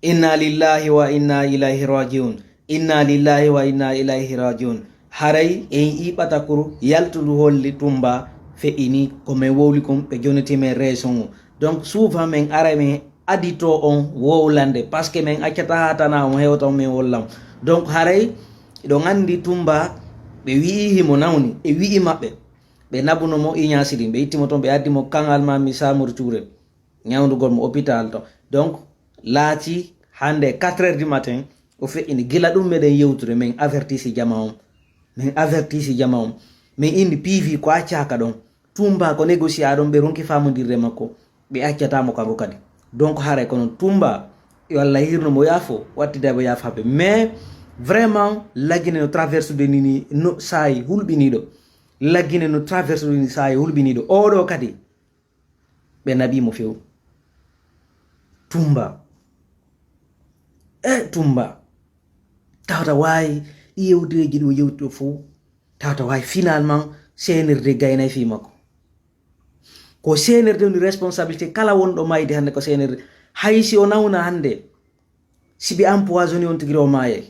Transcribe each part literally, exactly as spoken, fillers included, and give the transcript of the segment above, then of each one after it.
Inna lillahi wa inna ilayhi rajiun. Inna lillahi wa inna ilayhi rajiun. Haray en yi'i ɓatakuru yaltundu holli Tumba fe'ini ko men wowli kon, ɓe joniti men raison o. Donc souvent men ara men adito on wowlande, parce que men accata haa tana on hewta on men wollan. Donc haray ɗon anndi Tumba ɓe wi'i himo nawni, e wi'i maɓɓe. Ɓe naɓuno mo Iñaasi ɗin, ɓe itti mo ton, ɓe addi mo kan Almaami Samori Ture. Ñawndugol mo hôpital ton. Donc laati hannde quatre heures du matin o fe'ini. Gila ɗum meɗen yewtude, min avertisi jama on. Min avertisi jama on. Min inni P V ko accaaka ɗon. Tumba ko négocier ɗon, ɓe ronki faamondirde makko. Ɓe accataa mo kanko kadi. Donc haray kono Tumba, yo Allah hirno mo yaafo, wattida mo yaafaaɓe. Mais vraiment, Lagine no traversude ni, ni no saayi hulɓiniiɗo. Lagine no traversude ni saayi hulɓiniiɗo. Oɗo kadi, ɓe naɓi mo few. Tumba. E Tumba. Tawata waawi ɗi yewteeji ɗo yewti ɗo fow. Tawata waawi finalement C N R D gaynay fii makko. Ko C N R D woni responsabilité kala wonɗo mayde hannde ko C N R D. Hay si o nawna hannde, si ɓe empoisonné on tigi o maayay.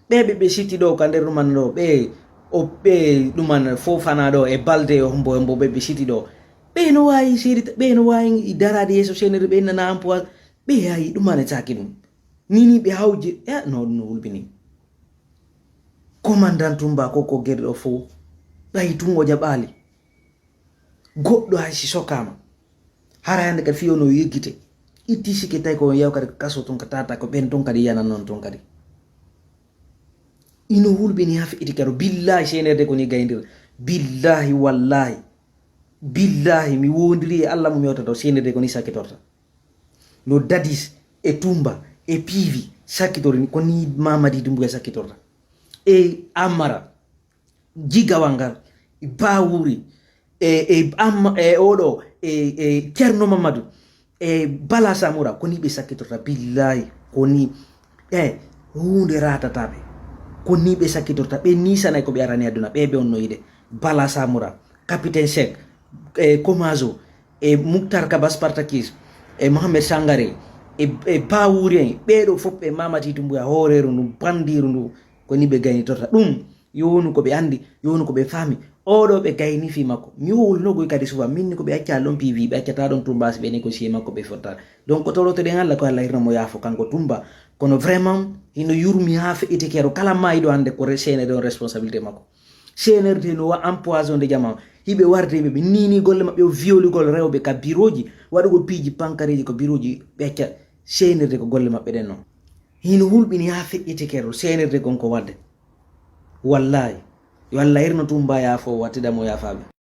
Ɓe ɓe, ɓe siti ɗo ka nder ɗuman ɗo, ɓe o, ɓe ɗuman Fofana ɗo e Balde e hombo, hombo ɓe, ɓe siti ɗo. Ɓe no waawi sirita, ɓe no waawi daraade yeeso C N R D, ɓe nana empois-, ɓe yayi ɗuman e caaki ɗum. Nini ɓe hawji, e no, no hulɓini. Commandant Tumba ko, ko gere ɗo fow. Ɓay tun o jaɓaali. Goɗɗo hay si sokaama. Hara hannde kadi fiyo no yeggite. Itti sikke tawi ko on yaw kadi kaso ton ka tata ko ɓen ton kadi yanan non ton kadi. Ino hulɓini haa feƴƴiti kadi. Billahi C N R D ko ni gayndir. Billahi wallahi. Billahi mi wondiri e Allah mo mi yewtata o C N R D ko ni sakkitorta. No Dadis e Tumba e Piivi sakkitori ni ko ni Mamadi Dumbuya sakkitorta. E Amara. Jigawal ngal, e Bawuri, e, e, Amma, e oɗo, e, e Ceerno Mamadou, e Bala Samura, ko ni ɓe sakkitorta, billahi, ko ni, e, huunde ratata ɓe, ko ni ɓe sakkitorta, ɓe nisanay ko ɓe arani aduna, ɓe ɓe on no yiɗe, Bala Samura, Capitaine Seck, e Komazo, e Muktar Kaba Spartakis, e Mohamed Sangare, e, e Bawuri en, ɓeɗo fof ɓe Mamadi Dumbuya, hooreeru ndu, bandiiru ndu, ko ni ɓe gaynitorta ɗum. Yownu ko ɓe anndi, yownu ko ɓe faami. Oɗo ɓe gayni fii makko. Mi wowlunogoy kadi souvent, min ni ko ɓe acca ɗon P V, ɓe accata ɗon Tumba si ɓe négocier makko ɓe fotta. Donc ko torotoɗen Allah ko Allah hirna mo yaafo kanko Tumba. Kono vraiment, hino yurmi haa feƴƴiti kero kala maayɗo hannde ko re-, C N R D on responsabilité makko. C N R D no wa empoisonde jama. Hiɓe warde ɓe, ɓe nini golle maɓɓe o violugol rewɓe ka biroji, waɗugol piiji pankareji ko biroji ɓe acca C N R D ko golle maɓɓe ɗen non. Hino hulɓini haa feƴƴiti kero C N R D kon ko wadde. Wallahi. Yo Allah hirno Tumba yaafo, wattida mo yaafaaɓe.